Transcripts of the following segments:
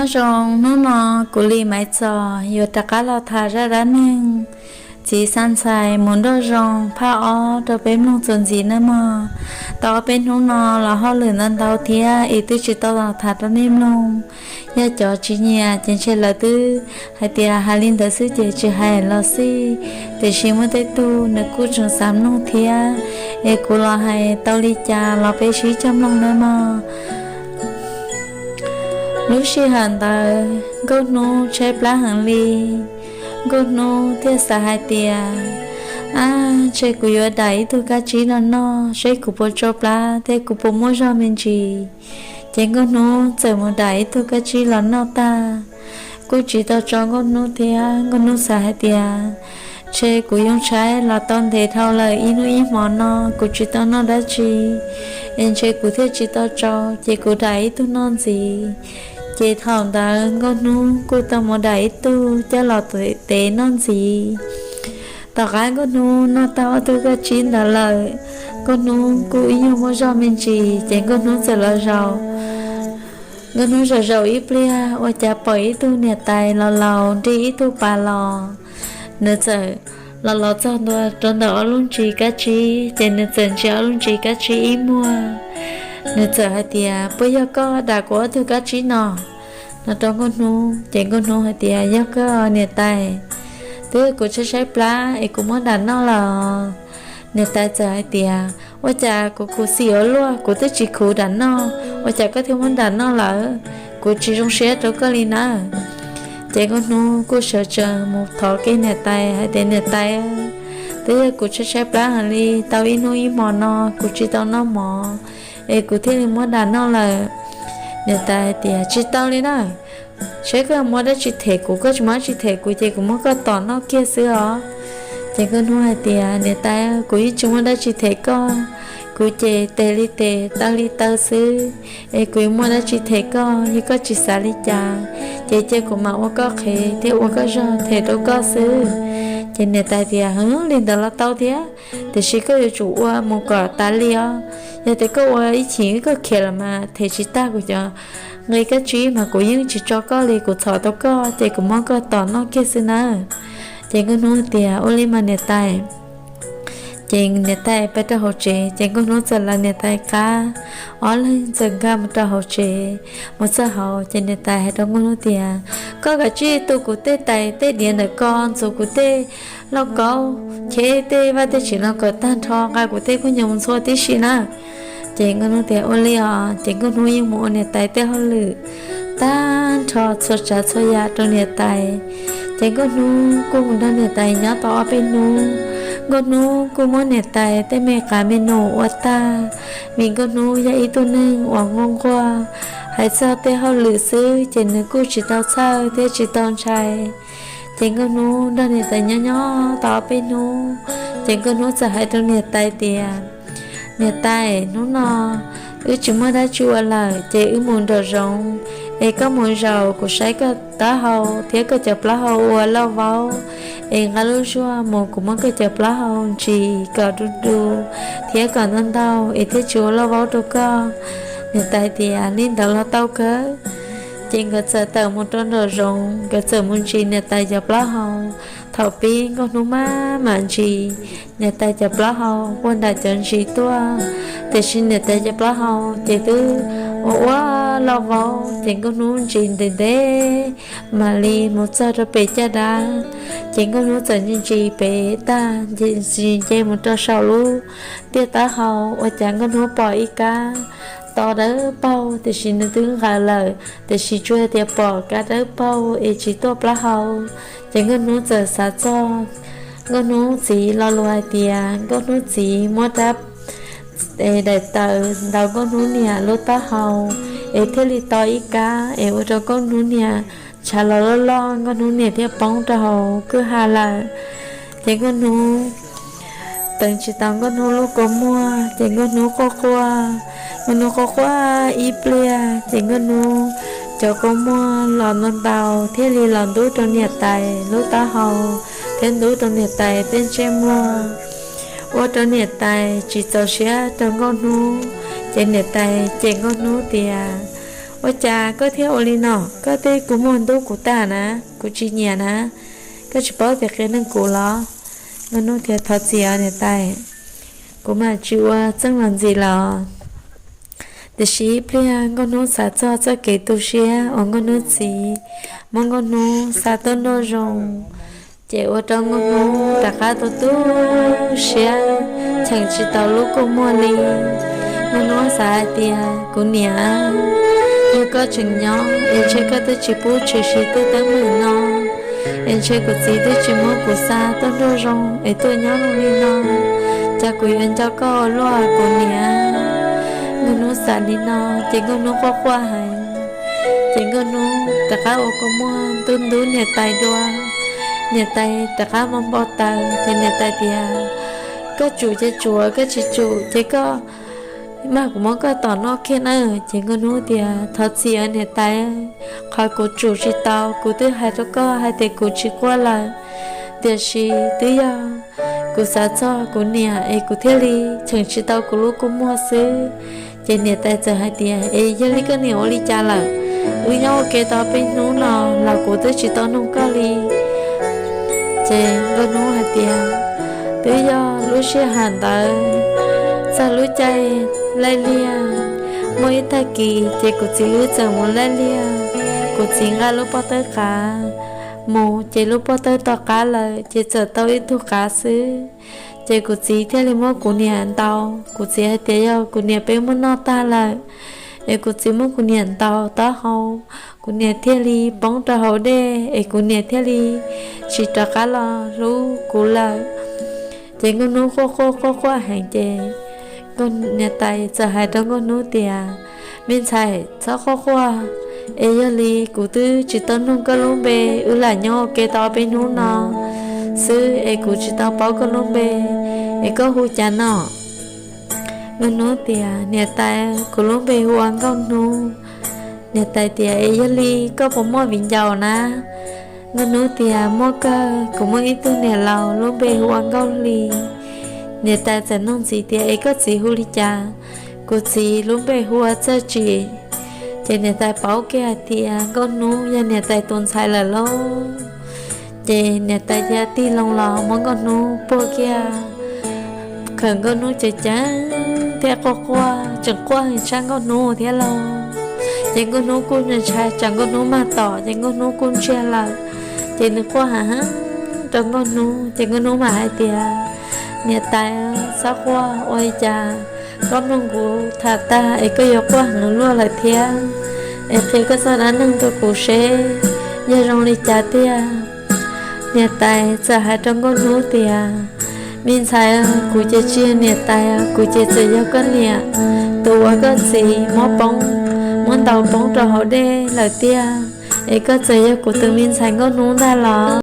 Zoo, hnub no kuv li Maiv Txos yuav rov qab los tham zaj dab neeg txiv xav ntxhais mus nrauj zoo phaj ob rau peb mloog txuas ntxiv nawb mog. Tau ob peb hnub no los hauj lwm ntau ntau thiab es twb tsis tau los tham rau nej mloog. Yog cov tsis nyiam ces ntshe lawv twb hais tias hais li ntawd xwb ces tsis hais los xij, tiam sis muaj tej tug nws kuj tseem xav mloog thiab, es kuv los hais tau li cas los peb sib cog mloog nawb mog. Lub sij hawm ntawd Nkauj Hnub tshaib plab heev li. Nkauj Hnub thiaj xav hais tias, ab, ntshe kuv yuav dam ib tug kab tsib los noj seb kuv puas tsau plab thiab kuv puas muaj zog me ntsis. Ces Nkauj Hnub txawm mus dam ib tug kab tsib los noj tag, kuj tsis tau tsau Nkauj Hnub thiab. Nkauj Hnub xav hais tias, ntshe kuv yoo tshaib los tau ntev dhau lawm, ib hnub ib hmo no kuv tsis tau noj dab tsi, es ntshe kuv thiaj tsis tau tsau, ces kuv dam ib tug noj ntxiv. Ces thaum ntawd Nkauj Hnub kuj tau mus dam ib tug coj los tev noj ntxiv. Tom qab Nkauj Hnub noj tag ob tug kab tsib ntawd lawm, Nkauj Hnub kuj ib nyuag muaj zog me ntsis, ces Nkauj Hnub txawm los zaum. Nkauj Hnub zaum zaum ib pliag ua cas pom ib tug niam tais laus laus nrig ib tug pas los. Nws txawm los los txog ntua rau ntawm ob lub ntsis kab tsib, ces nws txawm ntsia ob lub ntsis kab tsib ib muag. Nws txawm hais tias, puas yog koj dam kuv ob tug kab tsib no? No rau Nkauj Hnub, ces Nkauj Hnub hais tias, yog kawg niam tais, twb kuv tshaib tshaib plab es kuv muab dam noj los. Niam tais txawm hais tias, ua cas kuv khuv xim ua luaj, kuv twb tsis khuv dam noj, ua cas koj thiaj muab dam noj lawm? Kuv tsis zoo siab rau koj li nawb. Ces Nkauj Hnub kuj sawv tsees mus thov kiag niam tais hais tias, niam tais, twb yog kuv tshaib tshaib plab heev li, tau ib hnub ib hmo no kuv tsis tau noj mov, es kuv thiaj li muab dam noj lawm. Niam tais hais tias, tsis tau li na, seb koj muab dab tsi them kuv, koj tsis muab dab tsi them kuv ces kuv muab koj tom noj kiag xwb os. Ces Nkauj Hnub hais tias, niam tais, kuv yeej tsis muaj dab tsi them koj, kuv ces tes li tes taw li taw xwb, es kuv yuav muaj dab tsi them koj? Yog koj tsis xav li cas, ces cia kuv mam ua koj qhev thiab ua koj zog them rau koj xwb. Ces niam tais tias, hwv, li ntawd los tau thiab, tiam sis koj yuav tsum ua mus kom tas li os. Yog tias koj ua ib chim koj khiav los mas them tsis tag kuv cov nqi kab tsib mas kuv yeej tsis tso koj li, kuv txhom tau koj ces kuv muab koj tom noj kiag xwb nawb. Ces Nkauj Hnub tias, ua li mas niam tais. Ces niam tais pais rau hauv tsev, ces Nkauj Hnub txawm lawv niam tais qab, ob leeg txawm nkag mus rau hauv tsev. Mus txog hauv ces niam tais hais rau Nkauj Hnub tias, koj kav tsij tu kuv tej tais tej diav ntawm ko, ntxuav kuv tej lauj kaub, cheb tej vaj tej tsev no kom tag nrho, nqa kuv tej khaub ncaws mus ntxhua tib si na. Ces Nkauj Hnub tias, ua li os. Ces Nkauj Hnub yeej mus ua niam tais tej hauj lwm tag nrho txhua tsav txhua yam rau niam tais. Ces Nkauj Hnub kuj mus nrog niam tais nyob tau ob peb hnub. Nkauj Hnub kuj muab niam tais tej me qav me num ua tag, vim Nkauj Hnub yog ib tug neeg uas nquag nquag, hais txog tej hauj lwm xwb ces nws kuj tsis tau txhawj thiab tsis tau ntshai. Ces Nkauj Hnub nrog niam tais nyob nyob tau ob peb hnub, ces Nkauj Hnub txawm hais rau niam tais tias, niam tais, hnub no wb tsis muaj dab tsi ua lawm ces wb mus nraum zoov, es koj mus zaum kuv saib koj taub hau thiab koj cov plaub hau ua loj vaub, es nqa lub zuag mus kuv muab koj cov plaub hau ntsis kom du du thiab kom ntau ntau es thiaj tsis ua loj vaub rau koj. Niam tais tias, li ntawd los tau kawg. Ces nkawd txawm tawm mus rau nraum zoov, nkawd txawm mus ntsis niam tais cov plaub hau. Thaum pib Nkauj Hnub maj mam ntsis niam tais cov plaub hau puag nram cov ntsis tuaj, tiam sis niam tais cov plaub hau ces twb ua ua loj vaub, ces Nkauj Hnub ntsis ntev ntev mam li mus txog rau pem caj dab. Ces Nkauj Hnub txawm ntsis ntsis pem tag, ntsis ntsis nce mus rau saum lub tiaj taub hau, ua cas Nkauj Hnub pom ib kab to dawb paug, tiam sis nws twb nqaws lawm, tiam sis tsuas tias pom kab dawb paug es tsis tuaj plaub hau. Ces Nkauj Hnub txawm xav txog, Nkauj Hnub txiv lo lus hais tias Nkauj Hnub txiv muab rab daim taws ntaus Nkauj Hnub niam lub taub hau, es thiaj li to ib kab es ua rau Nkauj Hnub niam ntshav los loj loj, Nkauj Hnub niam thiaj poob rau hauv kwj ha lawm. Ces Nkauj Hnub teev tsis tau Nkauj Hnub lub kua muag, ces Nkauj Hnub quaj quaj. Nkauj Hnub quaj quaj ib pliag, ces Nkauj Hnub cov kua muag los ntau ntau thiaj li los ntub rau niam tais lub taub hau thiab ntub rau niam tais tej ntsej muag, ua rau niam tais tsis txaus siab rau Nkauj Hnub. Ces niam tais cem Nkauj Hnub tias, Ua cas koj thiaj ua li no? Koj twb kua muag ntub kuv tag na, kuv tsis nyiam na, koj tsis paub tias qias neeg kuv los? Nkauj Hnub tias, Thov txim os niam tais, kuv mam tsis ua txeej los ntxiv lawm. Tiam sis ib pliag Nkauj Hnub xav txog txoj kev tu siab uas Nkauj Hnub txiv muab Nkauj Hnub xa tuaj nraum zoov, ces ua rau Nkauj Hnub rov qab tu tu siab, cheem tsis tau lub kua muag li. Nkauj Hnub xav hais tias, Kuv niam, yog koj tseem nyob es ntshe koj twb tsis pub tshwm sim tej teeb meem no, es ntshe kuv txiv twb tsis muab kuv xa tuaj nraum zoov es tuaj nyob li no, cas kuv yuav nco koj ua luaj kuv niam. Nkauj Hnub xav li no, ces Nkauj Hnub quaj quaj heev. Ces Nkauj Hnub rov qab ua kua muag ntub ntub niam tais dua. Niam tais rov qab muab npau taws, ces niam tais tias, Koj tsum ces tsum, koj tsis tsum ces koj, mas kuv muab koj tom noj kiag na. Ces Nkauj Hnub tias, Thov txim os niam tais, qhov kuv tsum tsis tau, kuv twb hais rau koj hais tias kuv tsis quaj lawm, tiam sis twb yog kuv xav txog kuv niam es kuv thiaj li cheem tsis tau kuv lub kua muag xwb. Ces niam tais txawm hais tias, Es yog li koj niam ua li cas lawm? Wb nyob ua ke tau peb hnub no los kuv twb tsis tau nug koj li. Ces Nkauj Hnub hais tias, Twb yog lub sij hawm ntawd txog lub caij laij liaj, muaj ib tag kis ces kuv txiv wb txawm mus laij liaj, kuv txiv nqa lub pob tawb qav mus, ces lub pob tawb to qab lawm ces txawm tau ib tug qav xwb. Ces kuv txiv thiaj li muab kuv niam ntaus, kuv txiv hais tias yog kuv niam peb muab noj tag lawm, es kuv txiv muab kuv niam ntaus taub hau, kuv niam thiaj li poob rau hauv dej, es kuv niam thiaj li tsis rov qab los hlub kuv lawm. Ces Nkauj Hnub quaj quaj quaj quaj heev, ces niam tais txawm hais rau Nkauj Hnub tias, Me ntxhais, txhob quaj quaj, es yog li kuv twb tsis tau nug koj lub npe, wb lam nyob ua ke tau ob peb hnub no xwb es kuv tsis tau paub koj lub npe, es koj hu cas no? Nkauj Hnub tias, Niam tais, kuv lub npe hu ua Nkauj Hnub. Niam tais tias, Es yog li koj puas muaj viv ncaus na? Nkauj Hnub tias, Muaj kawg, kuv muaj ib tug niam laus lub npe hu ua Nkauj Hli. Niam tais txawm nug ntxiv tias, Es koj txiv hu li cas? Kuv txiv lub npe hu ua Txawj Tsim. Ces niam tais paub kiag hais tias Nkauj Hnub yog niam tais tus ntxhais lawm lauj. Ces niam tais thiaj tig loo los muab Nkauj Hnub puag kiag, khawm Nkauj Hnub ceev ceev thiab quaj quaj, tseem quaj heev tshaj Nkauj Hnub thiab lauj. Ces Nkauj Hnub kuj ntshai tsam Nkauj Hnub mag tom, ces Nkauj Hnub kuj ntsiag lawm. Ces nws quaj heev heev rau Nkauj Hnub, ces Nkauj Hnub mam hais tias, Niam tais, txhob quaj, ua li cas koj mloog kuv tham tag es koj yuav quaj heev luaj lawm thiab? Es qhia koj txoj dab neeg rau kuv seb yog zoo li cas tiag. Niam tais txawm hais rau Nkauj Hnub tias, Me ntxhais, kuv ces tsis yog niam tais, kuv ces txawm yog koj niam, tus uas koj txiv muab poob, muab ntaus poob rau hauv dej lawm tiag, es koj txawm yog kuv tus me ntxhais Nkauj Hnub ntag los?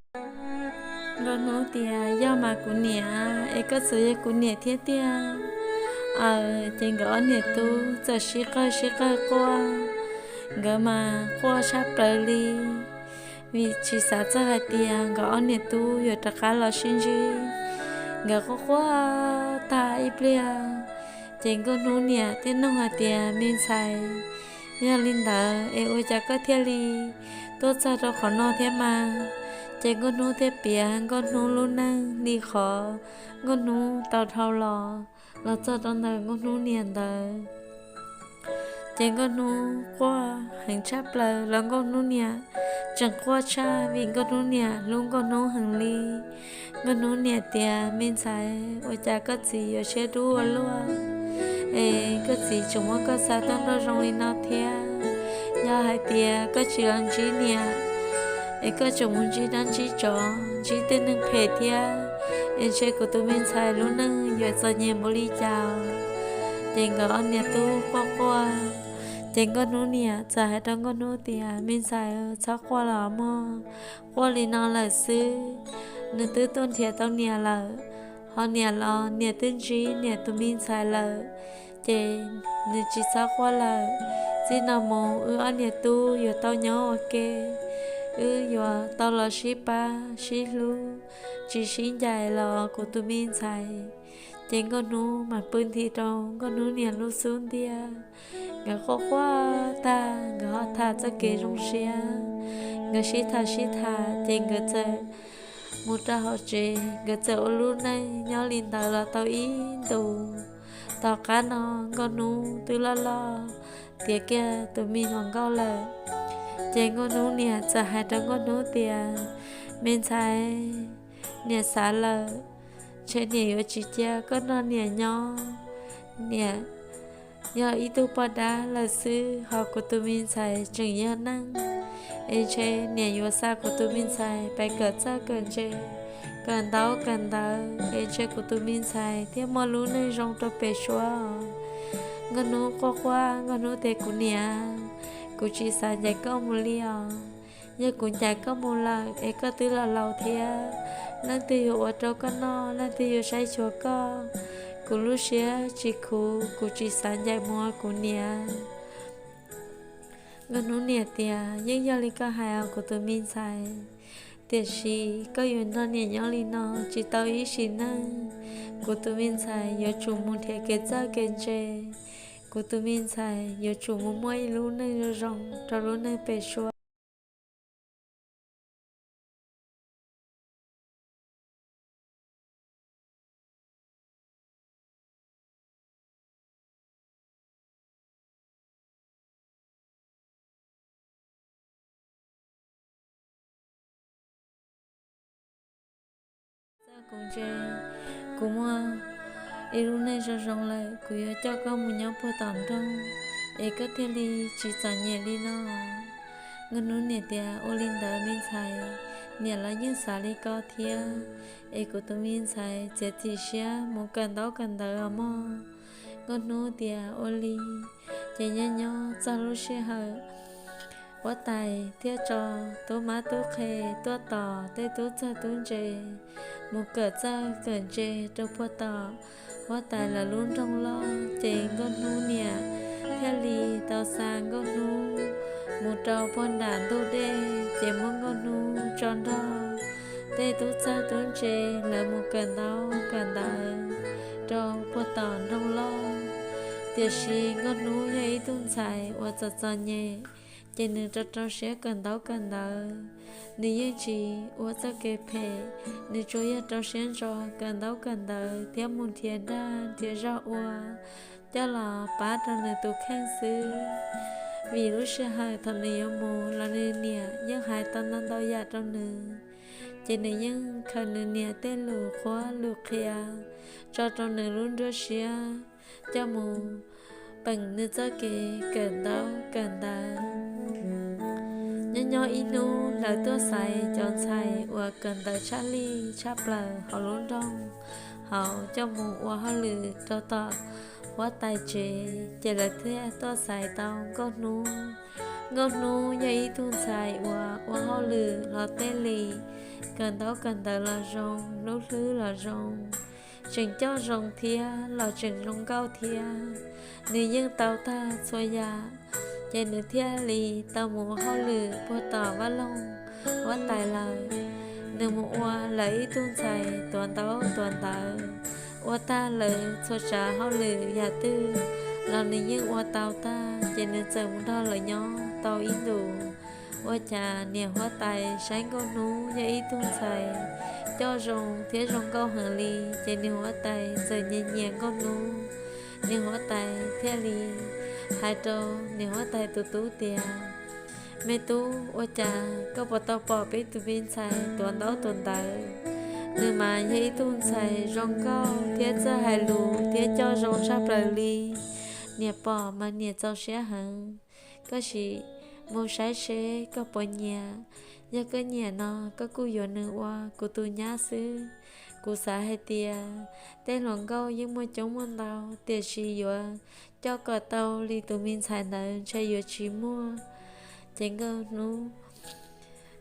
Nkauj Hnub tias, Yog mas kuv niam, es koj txawm yog kuv niam thiab tiag. Aw, ces nkawd ob niam tub txawm sib qawg sib qawg quaj, nkawd mas quaj tshaj plaws li, vim tsis xav txog hais tias nkawd ob niam tub yuav rov qab los sib ntsib. Nkawd quaj quaj tag ib pliag, ces Nkauj Hnub niam thiaj nug hais tias, Me ntxhais, yog li ntawd es ua cas koj thiaj li tuaj txog rau qhov no thiab mas? Ces Nkauj Hnub thiaj piav Nkauj Hnub lub neej li qhov Nkauj Hnub tau dhau los, los txog rau ntawm Nkauj Hnub niam ntawd. Ces Nkauj Hnub quaj heev tshaj plaws los Nkauj Hnub niam tseem quaj tshaj vim Nkauj Hnub niam hlub Nkauj Hnub heev li. Nkauj Hnub niam tias, Me ntxhais, ua cas koj txiv yuav siab dub ua luaj, es koj txiv tseem muab koj xa tuaj nraum zoov li no thiab? Yog hais tias koj tsis los ntsib niam, es koj tseem mus ntsib dab ntsib tsov, ntsib tej neeg phem thiab, es ntshe kuv tus me ntxhais lub neej yuav txom nyem npaum li cas. Ces nkawd ob niam tub quaj quaj, ces Nkauj Hnub niam txawm hais rau Nkauj Hnub tias, Me ntxhais, txhob quaj los mog, quaj li no lawm xwb, nws twb tuaj nrhiav tau niam lawm, ho niam los niam twb ntsib niam tus me ntxhais lawm, ces nws tsis txhob quaj lawm. Txij no mus wb ob niam tub yuav tau nyob ua ke, wb yuav tau los sib pab sib hlub, tsis sib ncaim los kuv tus me ntxhais. Ces Nkauj Hnub mas pw nthi rau Nkauj Hnub niam lub xub ntiag, nkawd quaj quaj tag nkawd tham txoj kev zoo siab. Nkawd sib tham sib tham ces nkawd txawm mus rau hauv tsev, nkawd txawm ua lub neej nyob li ntawd los tau ib ntus. Tom qab no Nkauj Hnub twb loj loj tiav kiag tus me hluas nkauj lawm. Ces Nkauj Hnub niam txawm hais rau Nkauj Hnub tias, Me ntxhais, niam xav lawm, ntshe niam yuav tsis cia koj nrog niam nyob. Niam yog ib tug poj dab lawm xwb, ho kuv tus me ntxhais tseem yog neeg, es ntshe niam yuav xa kuv tus me ntxhais pais kawm txawj kawm ntse, kawm ntaub kawm ntawv, es ntshe kuv tus me ntxhais thiaj muaj lub neej zoo rau pem suab. Nkauj Hnub quaj quaj, Nkauj Hnub tias, Kuv niam, kuv tsis xav ncaim koj mus li os. Yog kuv ncaim koj mus lawm es koj twb los laus thiab, leej twg yuav ua rau koj noj, leej twg yuav saib xyuas koj? Kuv lub siab tsis khuv, kuv tsis xav ncaim mus, kuv niam. Nkauj Hnub niam tias, Yeej yog li koj hais os kuv tus me ntxhais, tiam sis koj yuav nrog niam nyob li no tsis tau ib sim neej. Kuv tus me ntxhais yuav tsum mus nrhiav kev txawj kev ntse, kuv tus me ntxhais yuav tsum mus muaj ib lub neej zoo zoo rau lub neej pem suab. Txawj kuv ntse, kuv muaj ib lub neej zoo zoo lawm, kuv yuav coj koj mus nyob puag tom nroog, es koj thiaj li tsis txom nyem li no. Nkauj Hnub niam tias, Ua li ntawd me ntxhais, niam los yeej xav li ko thiab, es kuv tus me ntxhais txiav txim siab mus kawm ntaub kawm ntawv os mog. Nkauj Hnub tias, Ua li. Ces nyob nyob txog lub sij hawm, huab tais thiaj tso tub mab tub qhe tuaj tos tej tub txawj tub ntse mus kawm txawj kawm ntse rau puag tom huab tais lawv lub nroog loj. Ces Nkauj Hnub niam thiaj li tau xa Nkauj Hnub mus rau puag nram ntug dej, ces muab Nkauj Hnub tso nrog tej tub txawj tub ntse lawv mus kawm ntaub kawm ntawv rau puag tom nroog loj. Tiam sis Nkauj Hnub yog ib tug ntxhais uas txom txom nyem, ces nws rau rau siab kawm ntaub kawm ntawv. Nws yeej tsis ua txoj kev phem, nws tsuas yog rau siab ntso kawm ntaub kawm ntawv thiab mus nrhiav dag nrhiav zog ua coj los pab rau nws tus kheej xwb. Vim lub sij hawm thaum nws yuav mus los nws niam yeej hais tau ntau ntau yam rau nws, ces nws yeej khaws nws niam tej lus qhuab lus qhia tso rau nws lub nruab siab coj mus peem nws txoj kev kawm ntaub kawm ntawv. Nyob nyob ib hnub lawv tuaj xaiv cov ntxhais uas kawm ntawv tshaj lij tshaj plaws hauv lub nroog hauv coj mus ua hauj lwm rau tom huab tais tsev, ces lawv thiaj tuaj xaiv tau Nkauj Hnub. Nkauj Hnub yog ib tug ntxhais uas ua hauj lwm los tej li, kawm ntaub kawm ntawv los zoo, lub hlwb los zoo, tseem coj zoo thiab los tseem zoo nkauj thiab. Nws yeej tau tag txhua yam, ces nws thiaj li tau mus ua hauj lwm puag tom vaj loog huab tais lawm. Nws mus ua lawv ib tug ntxhais tuav ntaub tuav ntawv, ua tag lawv txhua tsav hauj lwm yam twg los nws yeej ua tau tag, ces nws txawm mus nrog lawv nyob tau ib ntus. Ua cas niam huab tais saib Nkauj Hnub yog ib tug ntxhais coj zoo thiab zoo nkauj heev li, ces niam huab tais txawm nyiam nyiam Nkauj Hnub. Niam huab tais thiaj li hais rau niam huab tais tus tub tias, Me tub, ua cas koj puas tau pom peb tus me ntxhais tuav ntaub tuav ntawv? Nws mas yog ib tug ntxhais zoo nkauj thiab txawj hais lus thiab coj zoo tshaj plaws li. Niam pom mas niam txaus siab heev. Koj sim mus saib seb koj puas nyiam. Yog koj nyiam no koj kuj yuav nws ua kuv tus nyab xwb. Kuv xav hais tias tej hluas nkauj yeej muaj coob muaj ntau, tiam sis yuav coj kom tau li tus me ntxhais ntawd ntshe yuav tsis muaj. Ces Nkauj Hnub,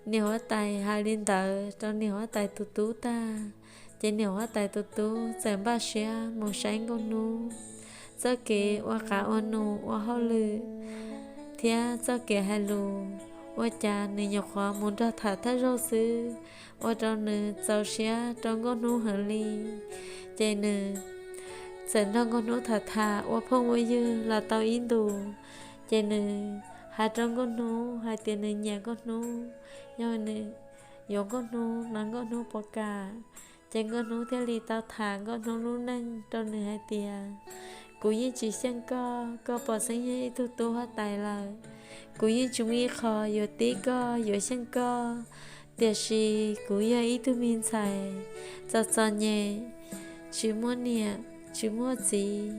niam huab tais hais li ntawd rau niam huab tais tus tub tag, ces niam huab tais tus tub txawm npaj siab mus saib Nkauj Hnub. Txoj kev ua qav ua num ua hauj lwm thiab txoj kev hais lus, ua cas nws nyuam qhuav mus nrog tham thawj zaug xwb, ua rau nws txaus siab rau Nkauj Hnub heev li. Ces nws txawm nrog Nkauj Hnub tham tham ua phooj ua ywg los tau ib ntus, ces nws hais rau Nkauj Hnub hais tias nws nyiam Nkauj Hnub, yog nws yuav Nkauj Hnub no Nkauj Hnub puas kam. Ces Nkauj Hnub thiaj li tau tham Nkauj Hnub lub neej rau nws hais tias, kuv yeej tsis xyeej koj, koj pom xeeb yog ib tug tub huab tais lawm. Kuv yeej tsis muaj ib qho yuav tib koj yuav xyeej koj, tiam sis kuv yog ib tug me ntxhais txom txom nyem, tsis muaj niam tsis muaj txiv,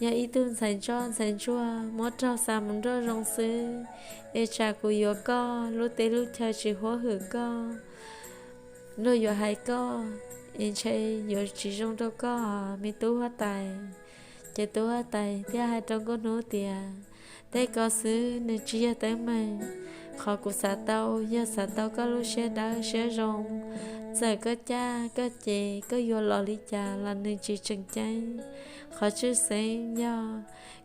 yog ib tug ntxhais ntsoj ntxhais ntsuag muab raug xa mus nroj zoo xwb, es tsam kuv yuav koj lub teb lub chaw tsis huab hwm koj, luag yuav hais koj, es ntshe yuav tsis zoo rau koj me tub huab tais. Ces tub huab tais thiaj hais rau Nkauj Hnub tias, tej ko xwb nws tsis yog teeb meem. Qhov kuv xav tau yog xav tau koj lub siab dawb siab zoo. Txawm koj caj koj ces koj yuav los li cas los nws tsis tseem ceeb. Qhov tshwj xeeb yog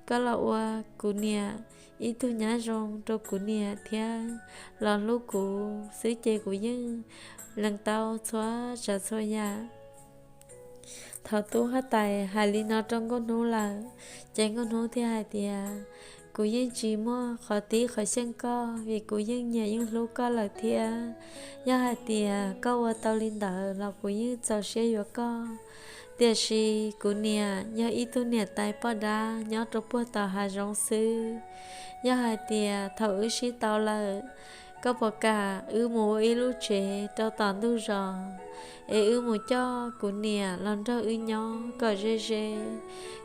koj los ua kuv niam ib tug nyab zoo rau kuv niam thiab los hlub kuv xwb ces kuv yeej lees tau txhua tsav txhua yam. Thaum tub huab tais hais li no rau Nkauj Hnub lawm, ces Nkauj Hnub thiaj hais tias, kuv yeej tsis muaj qhov tib qhov xyeej koj vim kuv yeej nyiam yeej hlub koj lawm thiab. Yog hais tias koj ua tau li ntawd los kuv yeej txaus siab yuav koj. Tiam sis kuv niam yog ib tug niam tais poj dab nyob rau puag tom hav zoov xwb. Yog hais tias thaum wb sib tau lawm, koj puas kam wb mus ua ib lub tsev rau tom ntug zos, es wb mus coj kuv niam los nrog wb nyob kom ze ze.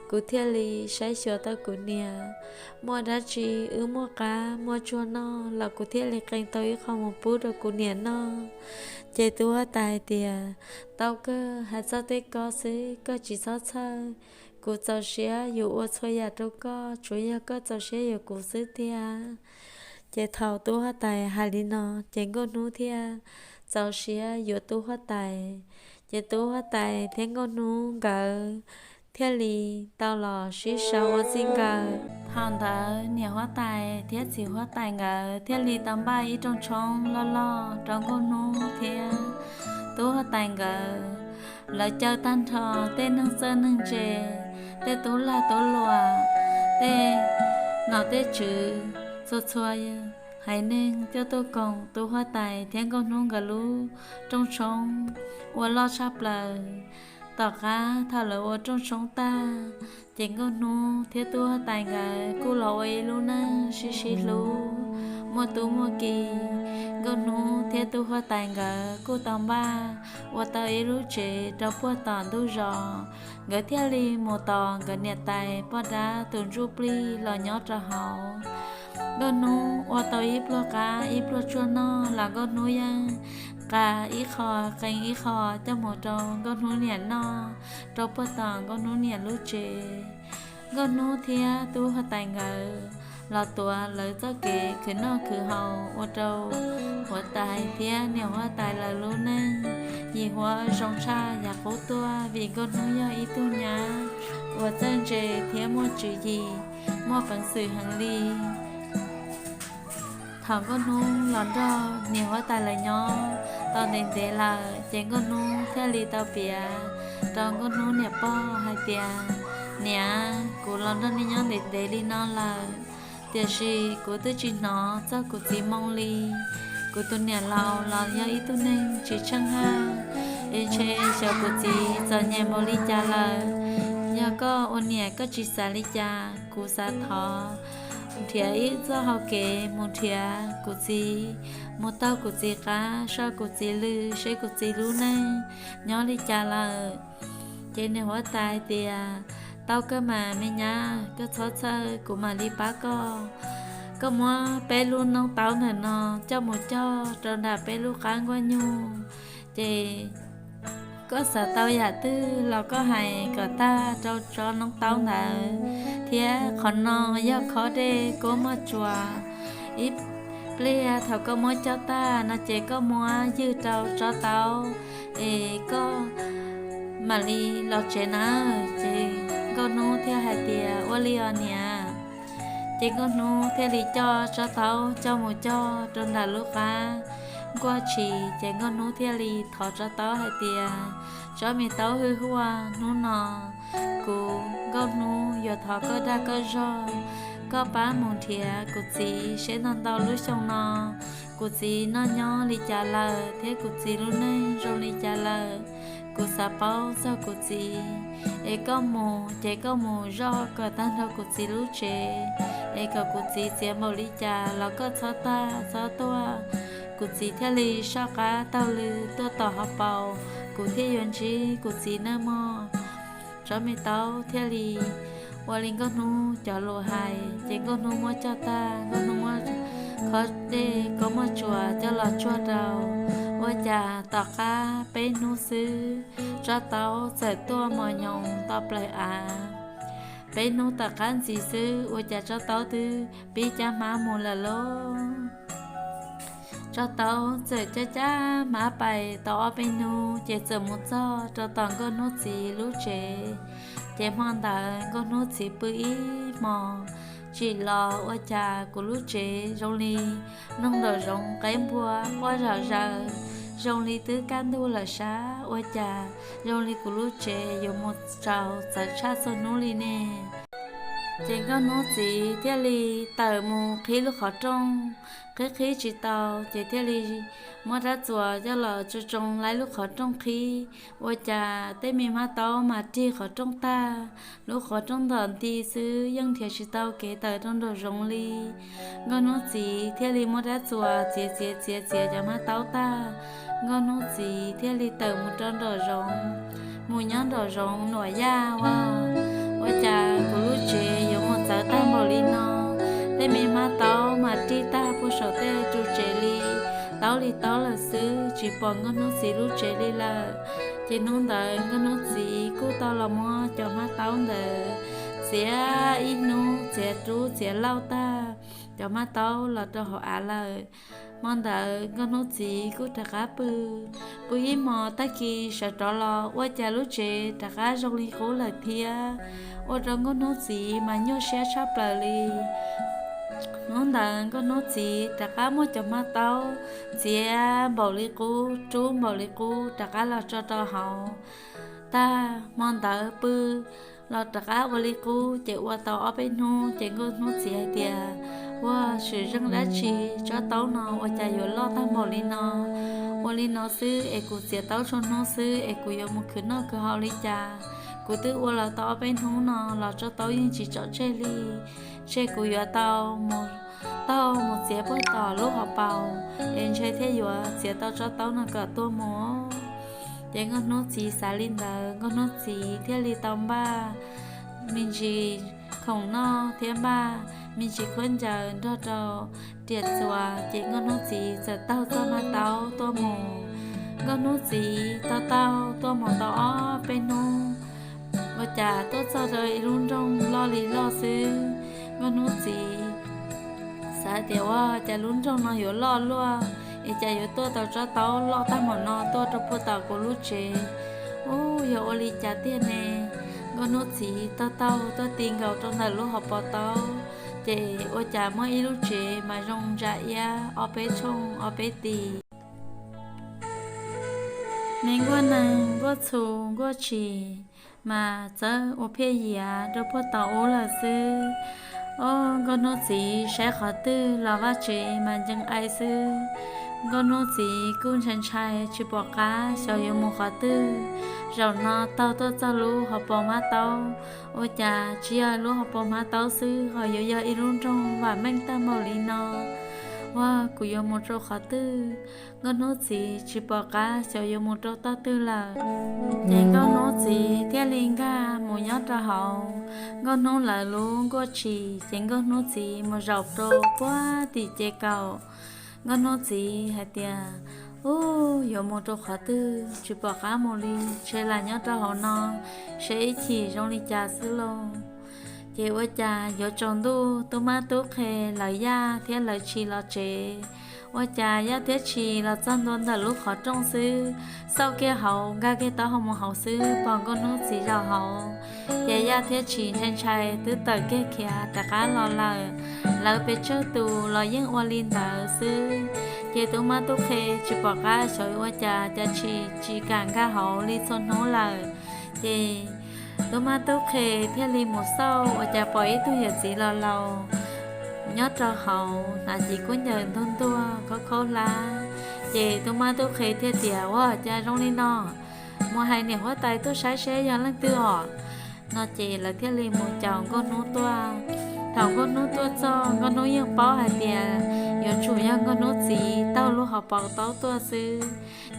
Kuv thiaj li saib xyuas tau kuv niam, muaj dab tsi wb muaj qab muaj tsuag noj los kuv thiaj li qee tau ib qho mus pub rau kuv niam noj. Ces tub huab tais hais tias, tau kawg, hais txog tej ko xwb koj tsis txhob txhawj, kuv txaus siab yuav ua txhua yam rau koj, tsuav yog koj txaus siab yuav kuv xwb tiag. Ces thaum tub huab tais hais li no, ces Nkauj Hnub thiaj txaus siab yuav tub huab tais. Ces tub huab tais thiab Nkauj Hnub nkawd thiaj li tau los sib sau ua txij nkawm. Thaum ntawd niam huab tais thiab txiv huab tais nkawd thiaj li tau npaj ib rooj tshoob loj loj rau Nkauj Hnub thiab tub huab tais nkawd. Lawv caw tag nrho tej neeg txawj neeg ntse, tej tub lag tub luam, tej nom tej tswv, txhua txhua haiv neeg tuaj tuaj koom tub huab tais thiab Nkauj Hnub nkawd lub rooj tshoob ua loj tshaj plaws. Tom qab thaum lawv ua rooj tshoob tag, ces Nkauj Hnub thiab tub huab tais nkawd kuj los ua ib lub neej sib sib hlub, muaj tub muaj ki. Nkauj Hnub thiab tub huab tais nkawd kuj tau npaj ua tau ib lub tsev rau puag tom ntug zos, nkawd thiaj li mus tos nkawd niam tais poj dab tus ntsuj plig los nyob rau hauv. Nkauj Hnub ua tau ib pluag qab ib pluag tsuag noj los Nkauj Hnub yeej nqa ib qho qee ib qho coj mus rau Nkauj Hnub niam noj rau puag tom Nkauj Hnub niam lub tsev. Nkauj Hnub thiab tub huab tais nkawd los tuav lawv txoj kev khwv noj khwv haus ua rau huab tais thiab niam huab tais lawv lub neej yim huab zoo tshaj yav qub tuaj, vim Nkauj Hnub yog ib tug nyab uas txawj ntse thiab muaj tswv yim, muaj peev xwm heev li. Thaum Nkauj Hnub los nrog niam huab tais lawv nyob tau ntev ntev lawm, ces Nkauj Hnub thiaj li tau piav rau Nkauj Hnub niam pog hais tias, niam, kuv los nrog nej nyob ntev ntev li no lawm, tiam sis kuv twb tsis hnov txog kuv txiv moo li. Kuv tus niam laus los yog ib tug neeg tsis tsheej haj, es ntshe xyov kuv txiv txom nyem npaum li cas lawm. Yog koj ua niam koj tsis xav li cas, kuv xav thov nrhiav ib txoj hau kev mus nrhiav kuv txiv, mus taug kuv txiv qab, sau kuv txiv lw, seb kuv txiv lub neej nyob li cas lawm. Ces niam huab tais tias, tau kawg mas me nyab, koj txhob txhawj, kuv mam li pab koj. Koj muab peb lub noob taub ntawm no coj mus cog rau nram peb lub qab nkuaj nyuj, ces koj xav tau yam twg los koj hais kom tag rau tsob noob taub ntawd, thiab qhov no yog khob dej kuab muaj tsuas. Ib pliag thaum koj muab cog tag no ces koj muab ywg rau tsob taub es koj mam li los tsev nawb. Ces Nkauj Hnub thiaj hais tias, ua li os niam. Ces Nkauj Hnub thiaj li coj tsob taub coj mus cog rau nram lub qab nkuaj tshis, ces Nkauj Hnub thiaj li thov tsob taub hais tias, tsob me taub hwj huaj, hnub no kuv Nkauj Hnub yuav thov koj dag koj zog, Koj pab mus nrhiav kuv txiv seb ntau ntau lub xyoo no kuv txiv noj nyob li cas lawm thiab kuv txiv lub neej zoo li cas lawm. Kuv xav paub txog kuv txiv, es koj mus ces koj mus zoj kom tag nrho kuv txiv lub tsev, es kom kuv txiv txiav npaum li cas los koj txhob tag txhob tuaj. Kuv txiv thiaj li soj qab taug lw tuaj tom hauv paus, kuv thiaj yuav ntsib kuv txiv nawb mog. Tsob me taub thiaj li ua li Nkauj Hnub cov lus hais, ces Nkauj Hnub muab coj tag, Nkauj Hnub muab khob dej kaub maj tsuas coj los tsuag rau. Ua cas tom qab peb hnub xwb, tsob taub txawm tuaj mos nyoos to plaws av. Peb hnub tom qab ntxiv xwb, ua cas tsob taub twb pib cab hmab mus lawm lauj. Tsob taub txawm cab cab hmab pais tau ob peb hnub, ces txawm mus txog rau tom Nkauj Hnub txiv lub tsev. Ces hmo ntawd Nkauj Hnub txiv pw ib hmos tsim los, ua cas kuv lub tsev zoo li noog nraum zoov qeb npua quaj zom zaws, zoo li twb kaj ntug lawm sab, ua cas zoo li kuv lub tsev yuav mus tsaus txawv tshaj txhua hnub li ne. Ces Nkauj Hnub txiv thiaj li tawm mus qhib lub qhov rooj, qhib qhib tsis tau, ces thiaj li muab rab txuas coj los tsoo tsoo laib lub qhov rooj qhib. Ua cas tej me hmab taub mas rig qhov rooj tag, lub qhov rooj ntom nti xwb, yeej nrhiav tsis tau kev tawm rau nraum zoov li. Nkauj Hnub txiv thiaj li muab rab txuas txiav txiav txiav txiav cov hmab taub tag, Nkauj Hnub txiv thiaj li tawm mus rau nraum zoov. Mus nyob nraum zoov nuam yaj ua, ua cas kuv lub tsev yuav mus txawv tag npaum li no. Tej me hmab taub mas rig tag puag saum tej ru tsev li, taub li taub lawm xwb, tsis pom Nkauj Hnub txiv lub tsev li lawm. Ces hnub ntawd Nkauj Hnub txiv kuj tau los muab cov hmab taub ntawd txiav ib hnub, txiav rub txiav lauj tag, cov hmab taub los rau hauv av lawm. Hmo ntawd Nkauj Hnub txiv kuj rov qab pw, pw ib hmos tag kis sawv rov los ua cas lub tsev rov qab zoo li qub lawm thiab, ua rau Nkauj Hnub txiv mas nyuaj siab tshaj plaws li. Hnub ntawd Nkauj Hnub txiv rov qab muab cov hmab taub txiav npaum li qub, rub npaum li qub rov qab los tso rau hauv. Tag hmo ntawd pw los rov qab ua li qub, ces ua tau ob peb hnub ces Nkauj Hnub txiv hais tias, Ua, swm zeej dab tsi tsob taub no ua cas yuav loj tag npaum li no? Ua li no xwb es kuv txiav taub txhua hnub xwb es kuv yuav mus khwv noj khwv haus li cas? Kuv twb ua los tau ob peb hnub no los tsob taub yeej tsis tso tseg li. Ntshe kuv yuav tau mus taug mus txiav puag tom lub hauv paus es ntshe thiaj yuav txiav tau tsob taub no kom tuaj mus. Ces Nkauj Hnub txiv xav li ntawd, Nkauj Hnub txiv thiaj li tau npaj me ntsis khoom noj thiab npaj me ntsis khaub ncaws nrog rau riam txuas, ces Nkauj Hnub txiv txawm taug txoj hmab taub tuaj mus. Nkauj Hnub txiv taug taug tuaj mus tau ob peb hnub, ua cas tuaj txog rau ib lub nroog loj li loj xwb. Nkauj Hnub txiv xav tias, Ua cas lub nroog no yuav loj luaj, es cas yuav tuaj tau tsob taub loj tag npaum no tuaj rau puag tom kuv lub tsev? Ub, yog ua li cas tiag ne? Nkauj Hnub txiv taug taug tuaj ti nkaus rau ntawm lub hauv paus taub, ces ua cas muaj ib lub tsev mas zoo ntsa iab ob peb tshooj ob peb tis. Me nkuaj neeg nkuaj txhu nkuaj tshis mas txawb ua phiaj yiav rau puag tom ub lawm xwb. Au, Nkauj Hnub txiv saib qhov twg los vaj tsev mas ncees ai xwb. Nkauj Hnub txiv kuj ntshai ntshai tsis pom qab xyov yuav mus qhov twg. Zaum no taug tuaj txog lub hauv paus hmab taub, ua cas tsis yog lub hauv paus hmab taub xwb ho yuav yog ib lub nroog vam meej tag npaum li no. Ua, kuv yuav mus rau qhov twg? Nkauj Hnub txiv tsis pom qab xyov yuav mus rau tog twg lawm. Ces Nkauj Hnub txiv thiaj li nkag mus nyob rau hauv Nkauj Hnub lawv lub nkuaj tshis, ces Nkauj Hnub txiv mus zaum rau puag tim ces kaum. Nkauj Hnub txiv hais tias, Ub, yuav mus rau qhov twg tsis pom qab mus li, ntshe lam nyob rau hauv no seb ib chim zoo li cas xwb lauj. Ces ua cas yuav tsaus ntuj, tub mab tub qhe lawv yaj thiab lawv tshis los tsev. Ua cas yaj thiab tshis los txog ntua ntawm lub qhov rooj xwb, xauj kiag hauv, nkag kiag taub hau mus hauv xwb, pom Nkauj Hnub txiv zaum hauv. Ces yaj thiab tshis ntshai ntshai twb tawm kiag khiav rov qab los lawm. Lawv pes tsawg tus los yeej ua li ntawd xwb. Ces tub mab tub qhe tsis pom qab xyov ua cas, cas tshis tsis kam nkag hauv li txhua hnub lawm. Ces tub mab tub qhe thiaj li mus xauj, ua cas pom ib tug yawm txiv laus laus nyob rau hauv hnav cim khaub ncaws ntuag ntuag khaub khaub hlab. Ces tub mab tub qhe thiaj tias, Ua cas zoo li no? Mus hais niam huab tais tuaj saib seb yog leej twg os, no ces lawv thiaj li mus caum Nkauj Hnub tuaj. Thaum Nkauj Hnub tuaj txog, Nkauj Hnub yeej paub hais tias yuav tsum yog Nkauj Hnub txiv taug lub hauv paus taub tuaj xwb.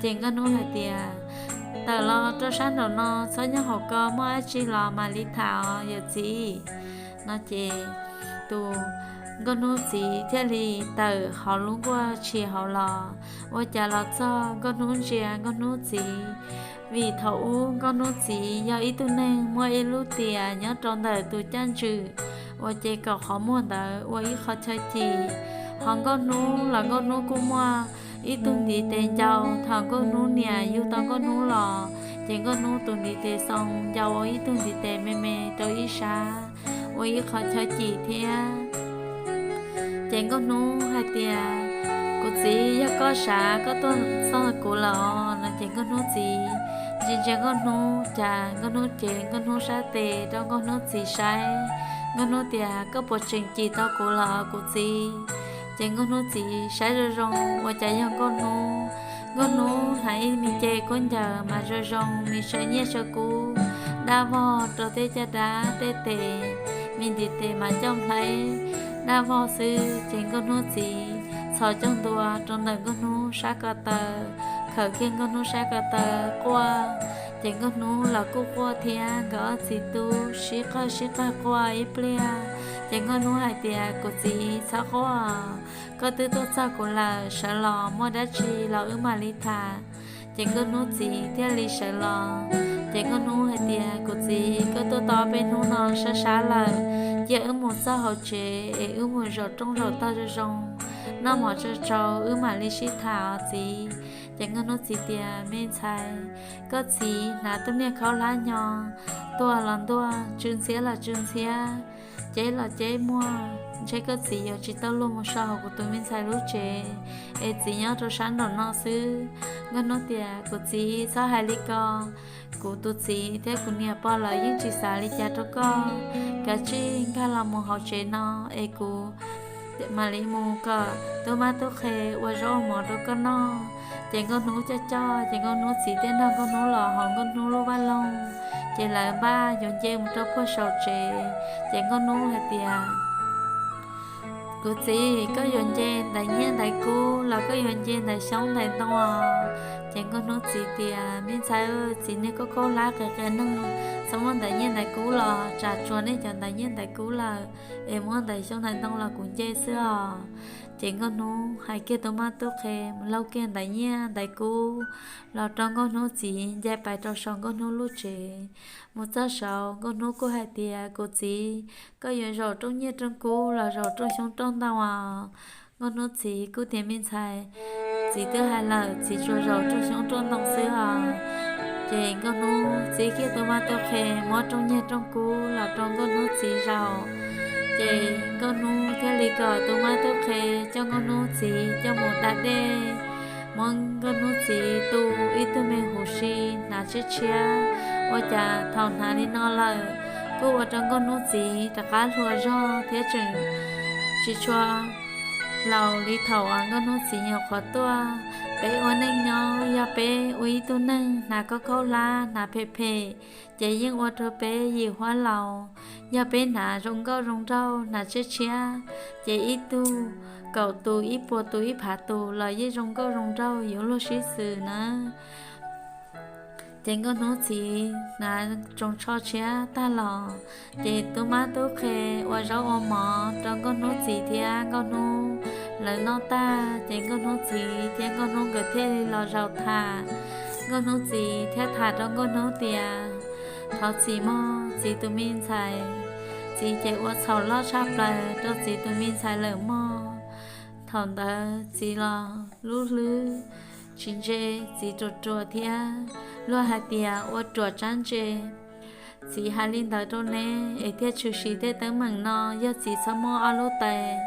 Ces Nkauj Hnub hais tias, Tawm los rau sab nraum no, txhob nyob hauv ko, muaj dab tsi los mam li tham os yawm txiv, no ces tus Nkauj Hnub txiv thiaj li tawm hauv lub nkuaj tshis hauv los. Ua cas los txog Nkauj Hnub ntsia Nkauj Hnub txiv, vim thaum ub Nkauj Hnub txiv yog ib tug neeg muaj ib lub tias nyob rau ntawm tus caj ntswm uas ces kaum qhov muag ntawd ua ib qho chaw cim. Ho Nkauj Hnub los Nkauj Hnub kuj muaj ib tug ntiv tes ncau. Thaum Nkauj Hnub niam yug tau Nkauj Hnub los, ces Nkauj Hnub tus ntiv tes xoo ncau ua ib tug ntiv tes me me rau ib sab ua ib qho chaw cim thiab. Ces Nkauj Hnub hais tias, Kuv txiv, yog koj sav koj tuaj txog kuv lawm os, no ces Nkauj Hnub txiv ntsia ntsia Nkauj Hnub, cas Nkauj Hnub cev Nkauj Hnub sab tes rau Nkauj Hnub txiv saib. Nkauj Hnub tias, Koj puas tseem cim tau kuv lawm kuv txiv? Ces Nkauj Hnub txiv saib zoo zoo ua cas yog Nkauj Hnub. Nkauj Hnub hnav ib me ce khaub ncaws mas zoo zoo, me tsawv nyiaj tsawv kub dab vog rau tej caj dab tej tes, me ntiv tes mas ncauj nplhaib dab vog xwb. Ces Nkauj Hnub txiv txhos caug ntua rau ntawm Nkauj Hnub sab ko taw, khawm kiag Nkauj Hnub sab ko taw quaj. Ces Nkauj Hnub los kuj quaj thiab, nkawd ob txiv tub sib qawg sib qawg quaj ib pliag. Ces Nkauj Hnub hais tias, Kuv txiv, txhob quaj, koj twb tuaj txog kuv lawm, sawv los muaj dab tsi los wb mam li tham. Ces Nkauj Hnub txiv thiaj li sawv los. Ces Nkauj Hnub hais tias, Kuv txiv, koj tuaj tau peb hnub no sab sab lawm, cia wb mus txog hauv tsev es wb mus zaum rooj zaum tog zoo zoo, noj mov tsau tsau wb mam li sib tham os txiv. Ces Nkauj Hnub txiv tias, Me ntxhais, koj txiv hnav tub niag khaub hlab nyo tuaj los ntuag, tsw ntxhiab los tsw ntxhiab, ceb los ceb muag, ntshe koj txiv yuav tsis tau luag mus so hauv kuv tus me ntxhais lub tsev, es txiv nyob rau sab nraum no xwb. Nkauj Hnub tias, Kuv txiv, txhob hais li ko, kuv tus txiv thiab kuv niam pog lawv yeej tsis xav li cas rau koj. Kav tsij nkag los mus hauv tsev no es kuv mam li mus kom tub mab tub qhe ua zaub ua mov rau koj noj. Ces Nkauj Hnub coj coj, ces Nkauj Hnub txiv thiaj nrog Nkauj Hnub los hauv Nkauj Hnub lub vaj loog, ces lawv npaj yuav nce mus rau puag saum tsev. Ces Nkauj Hnub hais tias, Kuv txiv, koj yuav nce ntawm nyiaj ntawm kub los koj yuav nce ntawm xyoob ntawm ntoo? Ces Nkauj Hnub txiv tias, Me ntxhais, txiv niag khaub khaub hlab qias qias neeg, txhob muab ntawm nyiaj ntawm kub los, tsam tsuas nej cov ntawm nyiaj ntawm kub lawm, es muab ntawm xyoob ntawm ntoo los kuv nce xwb os. Ces Nkauj Hnub hais kiag tub mab tub qhe mus lauj kiag ntawm nyiaj ntawm kub los rau Nkauj Hnub txiv nce pais rau saum Nkauj Hnub lub tsev. Mus txog saud Nkauj Hnub kuj hais tias, Kuv txiv, koj yuav zaum rooj nyiaj rooj kub los zaum rooj xyoob rooj ntoo os? Nkauj Hnub txiv kuj tias, Me ntxhais, txiv twb hais lawm, txiv tsuas zaum rooj xyoob rooj ntoo xwb os. Ces Nkauj Hnub txib kiag tub mab tub qhe muab rooj nyiaj rooj kub los rau Nkauj Hnub txiv zaum. Ces Nkauj Hnub thiaj li kom tub mab tub qhe coj Nkauj Hnub txiv coj mus da dej, muab Nkauj Hnub txiv tu ib tug me huv si hnav tshiab tshiab. Ua cas thaum hnav li no lawm, kuj ua rau Nkauj Hnub txiv rov qab hluas zog thiab tseem tsis tshua laus li thaum uas Nkauj Hnub txiv nyuam qhuav tuaj. Peb ua neej nyob, yog peb ua ib tug neeg hnav khaub khaub hlab, hnav phem phem, ces yeej ua rau peb yim huab laus. Yog peb hnav zoo nkauj zoo nraug, hnav tshiab tshiab, ces ib tug kaum tus, ib puas tus, ib phav tus los yeej zoo nkauj zoo nraug yuav luag sib xws nawb. Ces Nkauj Hnub txiv hnav tsoos tsho tshiab tag los, ces tub mab tub qhe ua zaub ua mov rau Nkauj Hnub txiv thiab Nkauj Hnub lawv noj tag, ces Nkauj Hnub txiv thiab Nkauj Hnub nkawd thiaj li los zaum tham. Nkauj Hnub txiv thiaj tham rau Nkauj Hnub tias, Thov txiv mog, txiv tus me ntxhais, txiv ces ua txhaum loj tshaj plaws rau txiv tus me ntxhais lawm mog. Thaum ntawd txiv los lub hlwb tsis ntse, txiv ruam ruam thiab, luag hais tias ua ruam tsab ntse. Txiv hais li ntawd rau neb es thiaj tshwm sim tej teeb meem no, yog txiv txhob muab ob lub tais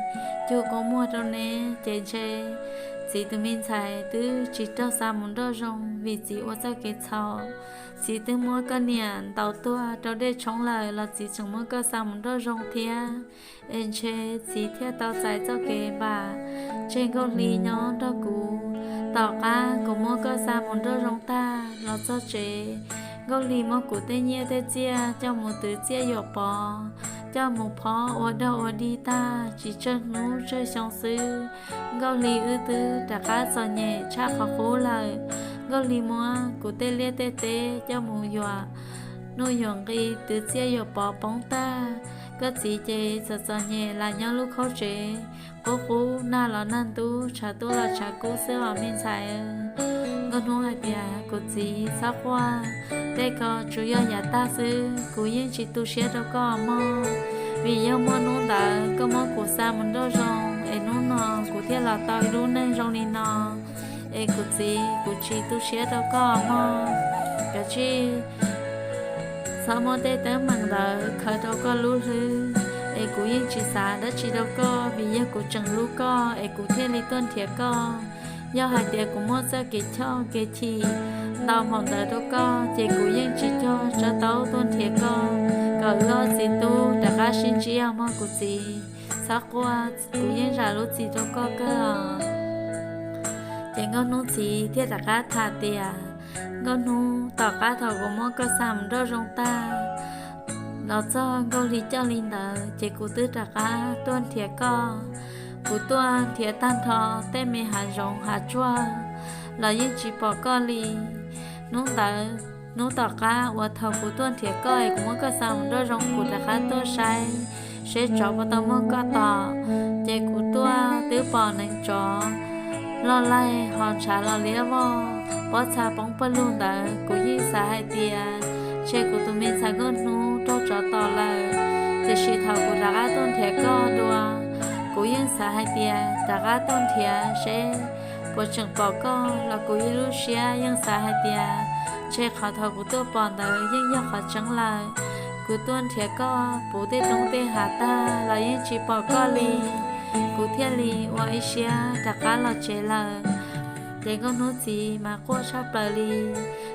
cug kua muag rau neb ces ntshe txiv tus me ntxhais twb tsis raug xa mus nroj zoo vim txiv ua txoj kev txhaum. Txiv twb muab koj niam ntaus tuag rau dej tshoob lawm los txiv tseem muab koj xa mus nroj zoo thiab. Es ntshe txiv thiaj tau txais txoj kev npam tseg Nkauj Hli nyob nrog kuv. Tom qab kuv muab koj xa mus nroj zoo tag los txog tsev, Nkauj Hli muab kuv tej nyiaj tej txiaj coj mus twv txiaj yuam pov, coj mus phob ua dog ua dig tag tsis tsawg hnub tsawg xyoo xwb, Nkauj Hli wb twb rov qab txom nyem tshaj qhov qub lawm. Nkauj Hli muab kuv tej liaj tej teb coj mus yuam nuj yuam nqi twv txiaj yuam pov poob tag. Koj txiv ces txom txom nyem lam nyob lub khaub tsev qub qub, nag los nag ntub, tshav tuaj los tshav kub xwb os me ntxhais. Nkauj Hnub hais tias, kuv txiv txhob quaj, tej ko tsuas yog yav tag xwb, kuv yeej tsis tu siab rau koj mog. Vim yog muaj hnub ntawd koj muab kuv xa mus nroj zoo es hnub no kuv thiaj los tau ib lub neej zoo li no. Es kuv txiv, kuv tsis tu siab rau koj mog. Kav tsij txhob muab tej teeb meem ntawd khaws rau koj lub hlwb, es kuv yeej tsis xav dab tsi rau koj vim yog kuv tseem hlub koj es kuv thiaj li tuaj nrhiav koj. Yog hais tias kuv muaj txoj kev choj kev chim ntau npaum ntawd rau koj ces kuv yeej tsis cog tsa taub tuaj nrhiav koj kom wb ob txiv tub rov qab sib ntsib os mog kuv txiv. Txhob quaj, kuv yeej zam lub txim rau koj kawg. Ces Nkauj Hnub txiv thiaj rov qab tham tias, Nkauj Hnub, tom qab thaum kuv muab koj xa mus nroj zoo tag los txog Nkauj Hli coj li ntawd ces kuv twb rov qab tuaj nrhiav koj. Kuv tuaj nrhiav tag nrho tej me hav zoov hav tsuag los yeej tsis pom koj li. Hnub ntawd, hnub tom qab uas thaum kuv tuaj nrhiav koj es kuv muab koj xa mus nroj zoo, kuv rov qab tuaj saib seb tsov puas tau muab koj tom, ces kuv tuaj twb pom neev tsov loj laig ho ntshav los liab vog, pob txha poob pawg lug ntawd. Kuv yeej xav hais tias ntshe kuv tus me ntxhais Nkauj Hnub raug tsov tom lawm, tiam sis thaum kuv rov qab tuaj nrhiav koj dua, kuv yeej xav hais tias rov qab tuaj nrhiav seb puas tseem pom koj los kuv ib lub siab yeej xav hais tias ntshe qhov thaum kuv tuaj pom ntawd yeej yog qhov tseeb lawm. Kuv tuaj nrhiav koj puv tej roob tej hav tag los yeej tsis pom koj li, kuv thiaj li ua ib siab rov qab los tsev lawm. Ces Nkauj Hnub txiv mas quaj tshaj plaws li.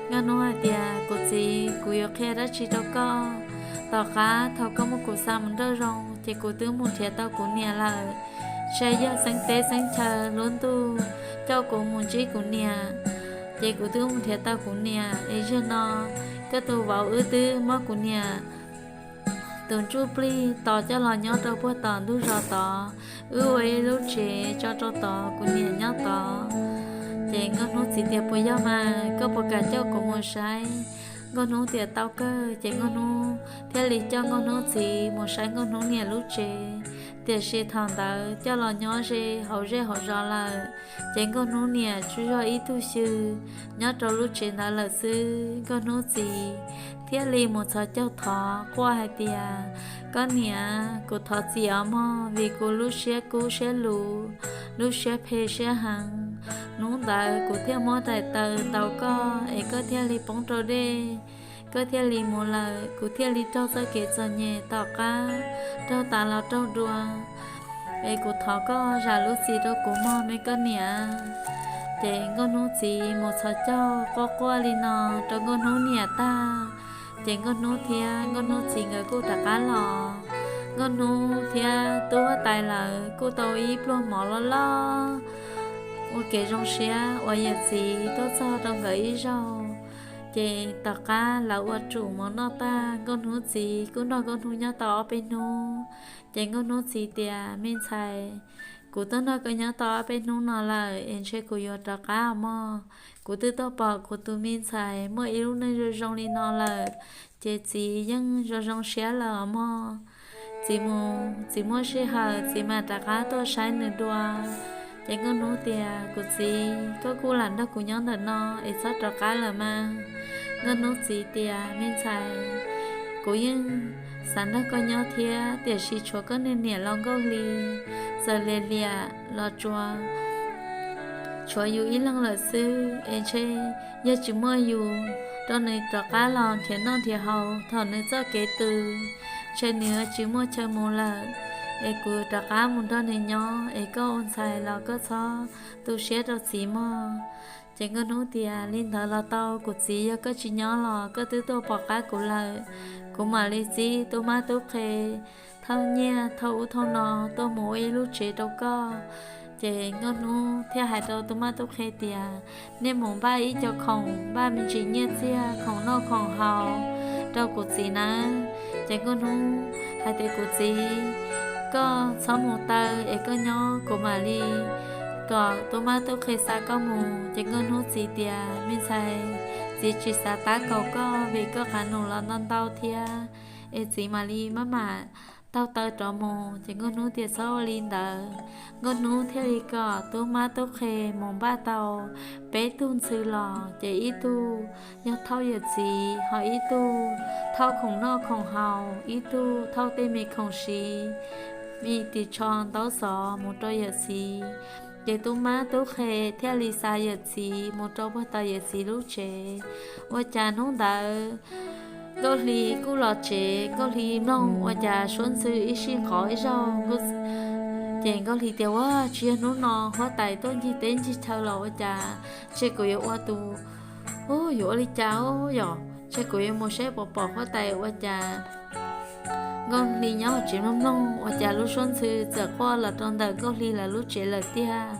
Nkauj Hnub hais tias, kuv txiv, kuv yuav qhia dab tsi rau koj. Tom qab thaum koj muab kuv xa mus nroj zoo ces kuv twb mus nrhiav tau kuv niam lawm. Ntshe yog xeeb teb xeeb chaw lub ntuj coj kuv mus ntsib kuv niam, ces kuv twb mus nrhiav tau kuv niam. Es zaum no koj tus vauv wb twb muab kuv niam tus ntsuj plig tos coj los nyob rau puag tom ntug zos tod, wb ua ib lub tsev tso rau tod kuv niam nyob tod. Ces Nkauj Hnub txiv tias, puas yog mas, koj puas kam coj kuv mus saib? Nkauj Hnub tias tau kawg. Ces Nkauj Hnub thiaj li coj Nkauj Hnub txiv mus saib Nkauj Hnub niam lub tsev. Tiam sis thaum ntawd coj los nyob ze hauv zej hauv zos lawm, ces Nkauj Hnub niam tsuas yog ib tug xyw nyob rau lub tsev ntawd lawm xwb. Nkauj Hnub txiv thiaj li mus txhos caug thov quaj hais tias, koj niam, kuv thov txim os mog, vim kuv lub siab kub siab luv, lub siab phem siab heev. Hnub ntawd kuv thiaj muab daim taws ntaus koj es koj thiaj li poob rau dej, koj thiaj li mus lawm, kuv thiaj li raug txoj kev txom nyem tom qab raug tav los raug dua. Es kuv thov koj zam lub txim rau kuv mog me koj niam. Ces Nkauj Hnub txiv mus txhos caug quaj quaj li no rau Nkauj Hnub niam tag, ces Nkauj Hnub thiab Nkauj Hnub txiv nkawd kuj rov qab los. Nkauj Hnub thiab tub huab tais lawv kuj tau ib pluag mov loj loj ua kev zoo siab uas yawm txiv tuaj txog rau nkawd ib zaug. Ces tom qab lawv ua tsum mov noj tag, Nkauj Hnub txiv kuj nrog Nkauj Hnub nyob tau ob peb hnub. Ces Nkauj Hnub txiv tias, me ntxhais, kuv tuaj nrog koj nyob tau ob peb hnub no lawm es ntshe kuv yuav rov qab os mog. Kuv twb tuaj pom kuv tus me ntxhais muaj ib lub neej zoo zoo li no lawm, ces txiv yeej zoo zoo siab lawm os mog. Txiv mus txiv muaj sij hawm txiv mam rov qab tuaj saib nws dua. Ces Nkauj Hnub tias, kuv txiv, koj kuj lam nrog kuv nyob ntawm no es txhob rov qab lawm mas. Nkauj Hnub txiv tias, me ntxhais, kuv yeej xav nrog koj nyob thiab, tiam sis tshuav koj niag niam laus Nkauj Hli, txawm liam liam los tsuas tshuav yus ib leeg lawm xwb, es ntshe yog tsis muaj yus rau nws rov qab los nrhiav noj nrhiav haus thaum nws txoj kev tws, ntshe nws yuav tsis muaj chaw mus lawm. Es kuv rov qab mus nrog nws nyob, es koj ua ntxhais los koj txhob tu siab rau txiv mog. Ces Nkauj Hnub tias, Li ntawd los tau, kuv txiv, yog koj tsis nyob los koj twb tuaj pom qab kuv lawm. Kuv mam li txib tub mab tub qhe thauj nyiaj thauj ub thauj no tuaj mus ua ib lub tsev rau koj. Ces Nkauj Hnub thiaj hais rau tub mab tub qhe tias, Nej mus npaj ib co khoom, npaj me ntsis nyiaj txiag, khoom noj khoom haus rau kuv txiv nawb. Ces Nkauj Hnub hais tias, Kuv txiv, koj txhob mus taw es koj nyob, kuv mam li kom tub mab tub qhe xa koj mus. Ces Nkauj Hnub txiv tias, Me ntxhais, txiv tsis xav tab kaum koj vim koj qab num los ntau ntau thiab, es txiv mam li maj mam taug taw rov mus. Ces Nkauj Hnub tias, Txhob ua li ntawd. Nkauj Hnub thiaj li kom tub mab tub qhe mus npaj tau peb tug ntxhw los, ces ib tug yog thauj yawm txiv, ho ib tug thauj khoom noj khoom haus, ib tug thauj tej me khoom siv, me ris tsho ntaub xov mus rau yawm txiv. Ces tub mab tub qhe thiaj li xa yawm txiv mus rau puag tom yawm txiv lub tsev. Ua cas hnub ntawd Nkauj Hli kuj los tsev, Nkauj Hli mloog ua cas suab ntxhw ib sij nqov ib zaug. Ces Nkauj Hli tias, Ua, tsis yog hnub no huab tais tuaj ncig teb ncig chaw los ua cas, ntshe kuv yuav ua tus, yuav ua li cas yom, ntshe kuv yuav mus saib puas pom huab tais. Ua cas Nkauj Hli nyob hauv tsev mloog mloog ua cas lub suab ntxhw txawm quaj los rau ntawm Nkauj Hli lawv lub tsev lawm tiag.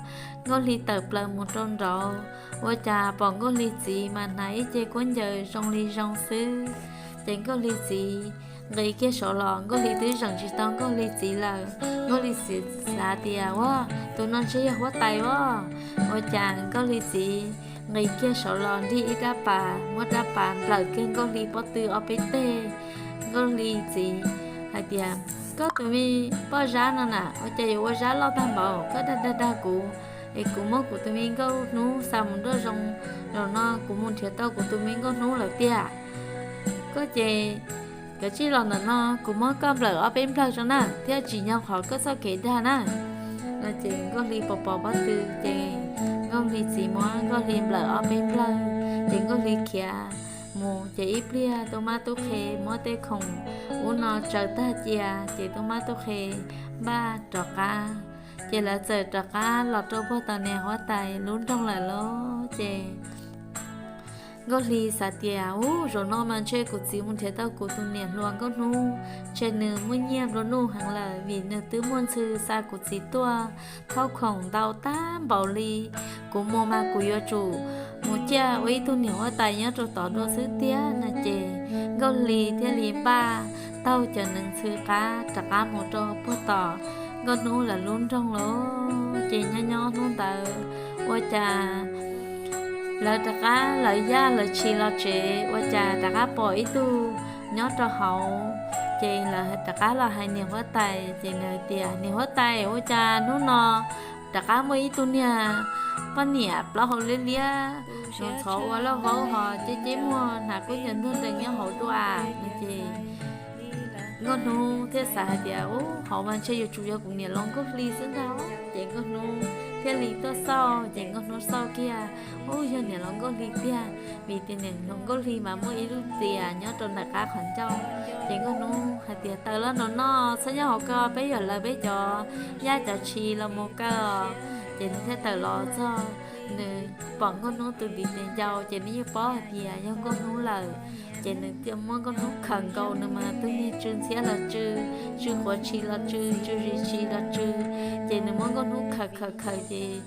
Nkauj Hli tawm plaws mus rau nraud, ua cas pom Nkauj Hli txiv mas hnav ib ce kuab ncaws zoo li zoo xwb. Ces Nkauj Hli txiv nqis kiag saud los, Nkauj Hli twb zeem tsis tau Nkauj Hli txiv lawm. Nkauj Hli txiv xav tias, Ua, tus no ntshe yog huab tais as. Ua cas Nkauj Hli txiv nqis kiag saud los nrig ib rab pas, muab rab pas nplawm kiag Nkauj Hli pob tw ob peb teg. Nkauj Hli txiv hais tias, Koj tus me poj zab no na, ua cas yuav ua zab loj tag npaum, koj dag dag dag kuv, es kuv muab kuv tus me Nkauj Hnub xa mus nruab zoo, zaum no kuv mus nrhiav tau kuv tus me Nkauj Hnub lawm tiag. Koj ces kav tsij los ntawm no, kuv muab koj nplawm ob peb nplawg tso na, thiaj tsim nyog qhov koj txoj kev dag na. No ces Nkauj Hli pos pos pob tw, ces Nkauj Hli txiv muab Nkauj Hli nplawm ob peb nplawg, ces Nkauj Hli khiav mus. Ces ib pliag tub mab tub qhe muab tej khoom ub no tsaws tag cia, ces tub mab tub qhe npaj rov qab. Ces lawv txawm rov qab los rau puag tom niam huab tais lub nroog lawm lauj. Ces Nkauj Hli xav tias, Ub, zaum no mas ntshe kuv txiv mus nrhiav tau kuv tus niam hluas Nkauj Hnub, ntshe nws muaj nyiaj nplua nuj heev lawm, vim nws twb muaj ntxhw xa kuv txiv tuaj thauj khoom ntau tag npaum li. Kuv mus mas kuv yuav tsum mus ciaj ua ib tug niam huab tais nyob rau tod dua xwb tiag. No ces Nkauj Hli thiaj li npaj taug cov nees ntxhw qab rov qab mus rau puag tom Nkauj Hnub lawv lub nroog lauj. Ces nyob nyob hnub ntawd ua cas lawv rov qab, lawv yaj lawv tshis los tsev, ua cas rov qab pom ib tug nyob rau hauv. Ces lawv rov qab los hais niam huab tais, ces nws hais tias, Niam huab tais, ua cas hnub no rov qab muaj ib tug niag poj niam plaub hau liab liab, ntxhov ua lauj vaub ho ceb ceb muag hnav kuab ncaws ntuag nrees nyob hauv dua? No ces Nkauj Hnub thiaj xav hais tias, Ub, hauv mas ntshe yuav tsum yog kuv niam laus Nkauj Hli xwb ntag. Ces Nkauj Hnub thiaj li tuaj xauj, ces Nkauj Hnub xauj kiag, Ub, yog niam laus Nkauj Hli tiag, vim tias niam laus Nkauj Hli mas muaj ib lub tias nyob rau ntawm qab qhov ncauj. Ces Nkauj Hnub hais tias, Taws los nraum no, txhob nyob hauv ko, peb yuav lawv peb cov yaj cov tshis los mus kaw os. Ces nws thiaj tawm los txog, nws pom Nkauj Hnub tus ntiv tes ncau, ces nws yeej paub hais tias yog Nkauj Hnub lawm. Ces nws thiaj muab Nkauj Hnub khawm nkaus, nws mas tus niag tsw ntxhiab los tsw, tsw quav tshis los tsw, tsw zis tshis los tsw. Ces nws muab Nkauj Hnub khawm khawm khawm, ces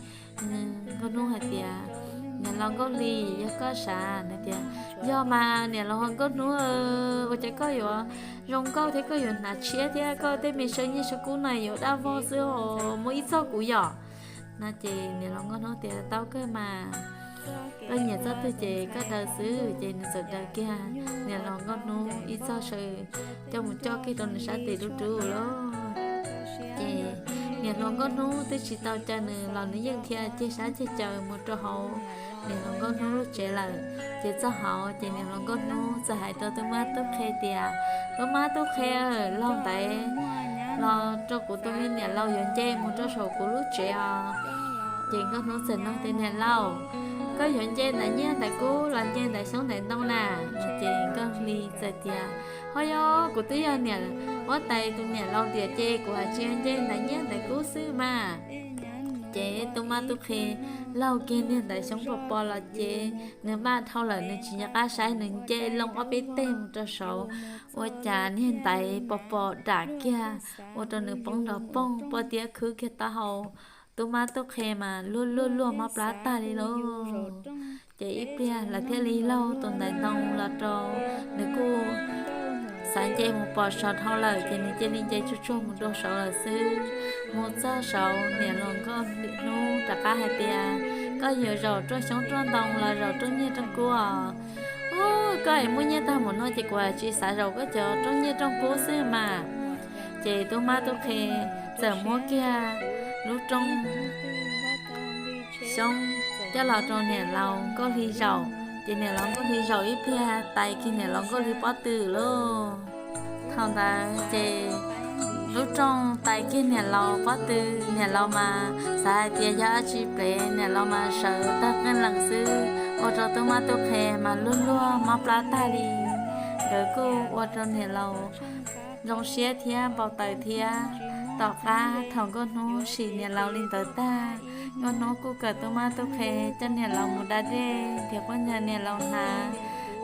Nkauj Hnub hais tias, Niam laus Nkauj Hli, yog koj sav? Nws tias, Yog mas niam laus Nkauj Hnub, ua cas koj yuav zoo nkauj thiab koj yuav hnav tshiab thiab koj tej me saw nyiaj saw kub no yuav daj vog xwb os, muaj ib txoj kuv yom? No ces niam laus Nkauj Hnub tias, Tau kawg mas, koj nyiam txoj twg ces koj daws xwb. Ces nws txawm daws kiag niam laus Nkauj Hnub ib txoj saw coj mus coj kiag rau nws sab tes dub dub lauj. Ces niam hluas Nkauj Hnub twb tsis tau caw nws los nws yeej dhia ceg sab ceg caws mus rau hauv niam hluas Nkauj Hnub lub tsev lawm. Ces txog hauv ces niam hluas Nkauj Hnub txawm hais rau tub mab tub qhe tias, Tub mab tub qhe, laug ntawd los rau kuv tus me niam laus yuav nce mus rau saum kuv lub tsev os. Ces Nkauj Hnub txawm nug tias, Niam laus, Koj yuav nce ntaiv nyiaj ntaiv kub los nce ntaiv xyoob ntaiv ntoo na? Ces Nkauj Hli txawm tias, Ho yog, kuv twb yog niam huab tais tus niam laus tiam ces kuv hais tsis nce ntaiv nyiaj ntaiv kub xwb mas. Ces tub mab tub qhe laug kiag niag ntaiv xyoob pos pos los ces nws maj dhau lawm nws tsis nco qab saib, nws nce loo ob peb teg mus rau saud, ua cas niag ntaiv pos pos dam kiag ua rau nws poob nrov poog, poj tiab khwb kiag taub hau. Tub mab tub qhe mas luag luag luag mob plab tag li lauj. Ces ib pliag lawv thiaj li laug tus ntaiv ntoo los rau, nws kuj xav nce mus pos saud dhau lawm ces nws cia li nce tsuag tsuag mus dua saud lawm xwb. Mus txog saud niam laus Nkauj Hli Hnub rov qab hais tias, Koj yuav zaum rooj xyoob rooj ntoo los zaum rooj nyiaj rooj kub os? Koj es muaj nyiaj tag npaum no ces kuv tsis xav zaum koj cov rooj nyiaj rooj kub xwb mas. Ces tub mab tub qhe txawm muab kiag lub rooj xyoob coj los rau niam laus Nkauj Hli zaum, ces niam laus Nkauj Hli zaum ib pliag tais kiag niam laus Nkauj Hli pob tw lauj. Thaum ntawd ces lub rooj tais kiag niam laus pob tw, niam laus mas xav hais tias yog dab tsi plev, niam laus mas sawv tag qeej lees xwb, ua rau tub mab tub qhe mas luag luag mob plab tag li. Nkawd kuj ua rau niam laus zoo siab thiab npau taws thiab. Tom qab thaum Nkauj Hnub sim niam laus li ntawd tag, Nkauj Hnub kuj kom tub mab tub qhe coj niam laus mus da dej nrhiav khaub ncaws niam laus hnav.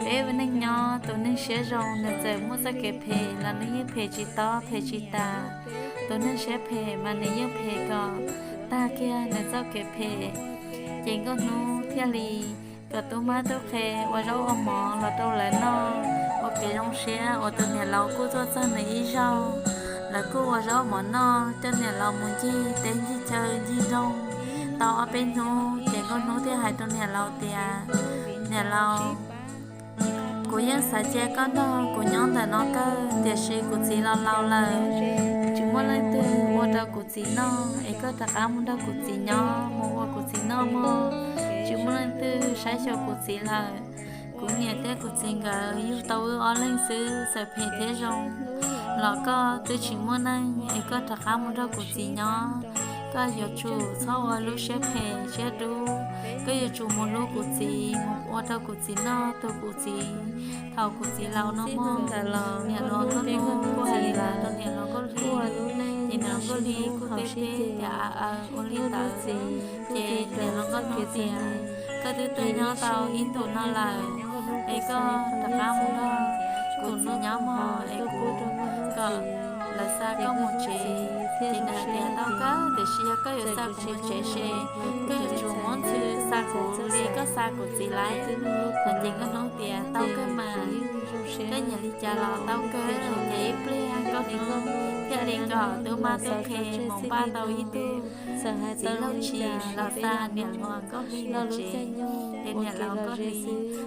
Peb ua neej nyob tus neeg siab zoo nws txawm muaj txoj kev phem los nws yeej phem tsis tob phem tsis tas, tus neeg siab phem mas nws yeej phem kom tag kiag nws txoj kev phem. Ces Nkauj Hnub thiaj li kom tub mab tub qhe ua zaub ua mov los rau lawv noj ua kev zoo siab uas tus niam laus kuj tuaj txog nws ib zaug. Lawv kuj ua zaub mov noj, coj niam laus mus ncig teb ncig chaw ncig nroog tau ob peb hnub, ces Nkauj Hnub thiaj hais rau niam laus tias, Niam laus, kuv yeej xav cia koj nrog kuv nyob ntawm no kawg, tiam sis kuv txiv los laus lawm, tsis muaj leej twg ua rau kuv txiv noj, es koj rov qab mus nrog kuv txiv nyob mus ua kuv txiv noj mog. Tsis muaj leej twg saib xyuas kuv txiv lawm. Kuv niam thiab kuv txiv nkawd yug tau wb ob leeg xwb, txawm phem thiab zoo los koj twb tsis muaj neeg, es koj rov qab mus nrog kuv txiv nyob. Koj yuav tsum txhob ua lub siab phem siab dub, koj yuav tsum mus hlub kuv txiv, mus ua rau kuv txiv noj, tu kuv txiv thaum kuv txiv laus no mog. Ntawd los niam laus Nkauj Hnub kuj hais li ntawd rau niam laus Nkauj Hli, ces niam laus Nkauj Hli kuj teb teb tias, Aws, ua li ntawd. Ces niam laus Nkauj Hnub tias, Koj twb tuaj nyob tau ib ntus no lawm, es koj rov qab mus nrog kuv txiv nyob mog, es kuv kom lawv xa koj mus tsev. Ces nws tias, Tau kawg, tiam sis yog koj yuav xa kuv mus tsev ces koj yuav tsum muab ntxhw xa kuv li koj xa kuv txiv lawm. Ces Nkauj Hnub tias, Tau kawg mas, koj nyiam li cas los tau kawg. Ces ib pliag Nkauj Hnub thiaj li kom tub mab tub qhe mus npaj tau ib tug txiv laug tshis los xa niam hluas Nkauj Hli mus tsev. Ces niam laus Nkauj Hli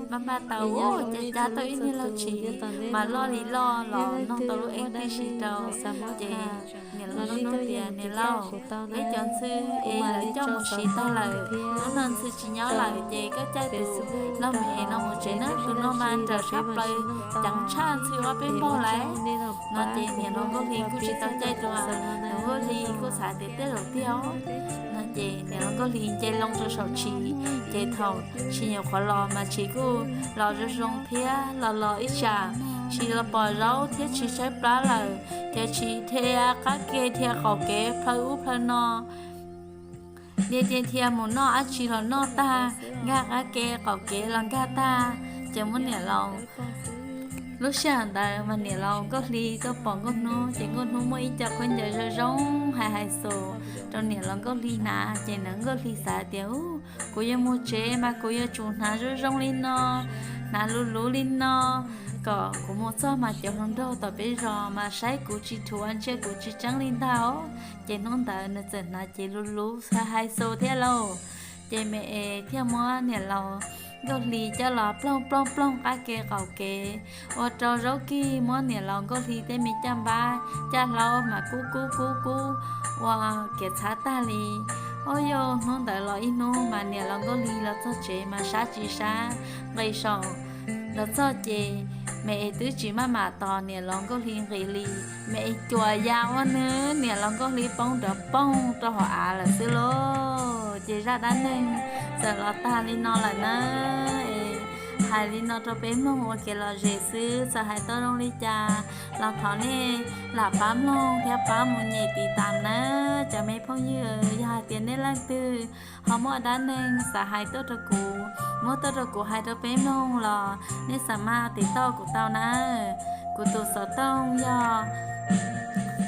npaj npaj tau, ua cas cab tau ib niag laug tshis mas loj li loj los noog tau lub eeb tib si rau. Ces niam laus Nkauj Hnub tias, Niam laus, peb cov ntxhw es lawv coj mus tsev tag lawm, hnub no ntxhw tsis nyob lawm ces koj caij tus laug me no mus tsev na, tus no mas nrawm sab plaws, ceev tshaj ntxhw ob peb npaug lawm. No ces niam laus Nkauj Hli kuj tsis tau caij dua, niam laus Nkauj Hli kuj xav tias tej zaum tiag os. No ces niam laus Nkauj Hli nce loo rau saum tshis, ces thaum tshis nyuam qhuav los mas tshis kuj los zoo zoo thiab los los ib tsam tshis los pom zaub thiab tshis tshaib plab lawm, ces tshis dhia qab ke dhia qaum kev plhaw ub plhaw no, dhia dhia dhia mus noj dab tsi los noj tag, nkag qab ke qaum kev los nkag tag, ces muab niam laus Lub sij hawm ntawd mas niam laus Nkauj Hli tuaj pom Nkauj Hnub, ces Nkauj Hnub muaj ib co khaub ncaws zoo zoo hais hais xus rau niam laus Nkauj Hli hnav, ces niam laus Nkauj Hli xav tias, Ub, kuv yuav mus tsev mas kuv yuav tsum hnav zoo zoo li no, hnav luv luv li no, kom kuv mus txog mas cov hluas nraug tom peb zos mas saib kuv tsis dhuav ntsia kuv tsis tseeb li ntag os. Ces hnub ntawd nws txawm hnav cev luv luv hais xus thiab lauj. Ces me es thiaj muab niam laus Nkauj Hli coj los ploog ploog ploog qab ke qaum kev, ua rau zaub kig muab niam laus Nkauj Hli tej me caj npab caj hlaub mas kub kub kub kub ua kev txhav tag li. Ub, yog hnub ntawd los ib hnub mas niam laus Nkauj Hli los txog tsev mas sab tsis sab, nqis saum los txog ces me es twb tsis maj mam tos niam laus Nkauj Hli nqis li, me es cuam ya ua nws niam laus Nkauj Hli poob nrov poog rau hauv av lawm xwb lauj. Ces zaj dab neeg Txawm los tag li no lawm na, es hais li no rau peb mloog ua kev lom zem xwb, txawm hais tau zoo li cas los thov nej lam pab mloog thiab pab mus nyem tiv tam nawb cov me phooj ywg. Yog hais tias nej leej twg ho muaj dab neeg xav hais tuaj rau kuv, muab tuaj rau kuv hais rau peb mloog los nej xav mas tiv tauj kuv tau na. Kuv tus xov tooj yog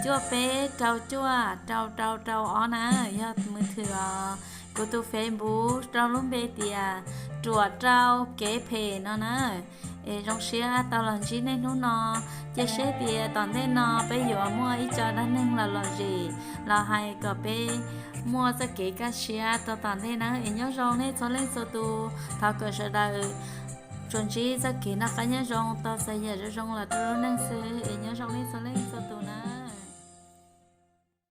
cuaj peb rau cuaj rau rau rau ob na, yog mus thwm os. Kuv tus Facebook rau lub npe tias ruam rau kev phem no na. Es zoo siab tau los ntsib nej hnub no, cia siab tias tom ntej no peb yuav muaj ib co dab neeg los lom zem los hais kom peb muaj txoj kev kaj siab rau tom ntej na. Es nyob zoo nej txhua leej txhua tus, thov kom sawv daws tsuas ntsib txoj kev noj qab nyob zoo, tau txais yam zoo zoo los rau lub neej xwb. Es nyob zoo nej txhua leej txhua